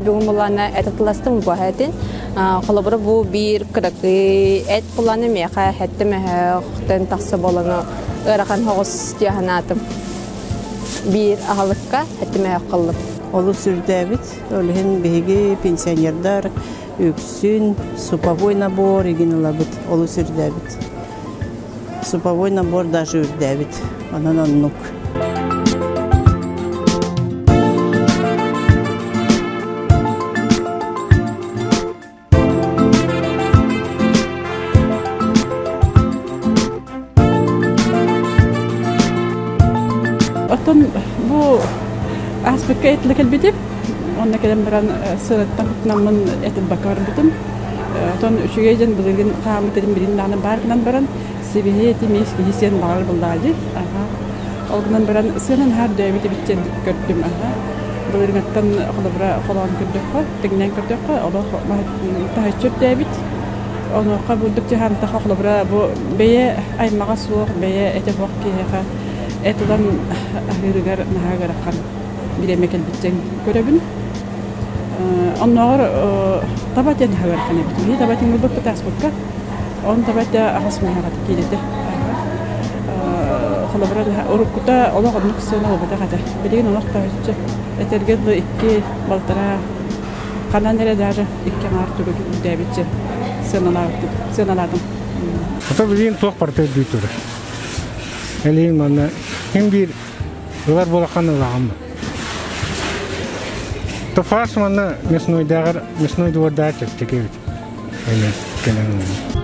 Бүгүн булана эт атыластым буһа этин. Холобура бу биир кыракый эт буланы миэхэ хэттэ мөһөөхтөн тахса болону ыарахан хоҕус тиэханаатым. Биир аһылыкка хэттэ мөһөөх кыллым. Олус үрдээбит. Ол иһин биһиги пенсионердар үксүн суповой набор игин ылабыт. Олус үрдээбит. Суповой набор даже үрдээбит. Онон оннук. Оттон бу ааспыкка этилэ кэлбитим. Онно кэлэн баран сырыттан кутунаммын этилбакка барбытым. Отон үчүгэй дьон былыргын хааммыт этим билин даҕаны баар гынан баран сибиһи эти миэс киһи сиэн баҕар буллаҕа дии. Ол гынан баран сыанан аһаар дөйбүт эбит көрдүм. Былыргыттан холобура холоон көрдөххө, тэҥнээн көрдөххө, олох таһыччы үрдээбит. Онуоха бурдук дьаһаантаха холобура бу бэйэ аймаҕа суох, бэйэ этэ суох киһиэхэ эт ылан аһыырыгар наһаа ыарахан бириэмэ кэлбит көрөбүн. Оннооҕор таба диэн аһа ыарахан эбит. Биһи таба этин ылбыппыт ааспыкка. Он таба этэ аҕыс муҥаҕа киирэтэ. Холобура, уруккута олох оннук сыана буолбатах этэ. Билигин олох таһыччы этэргэ дылы икки балтараа ханан эрэ даже икки аҥаар төгүл үрдээбитчэ сыаналаабыттым сыаналаатым. Ото билигин туох барыта үрдүү турар. Элиин манна ким биир ылар буолахан ылаҕым. Тофас манна мяснойдааҕар мясной двордаар чэпчэки эбит. Эми кэлэн.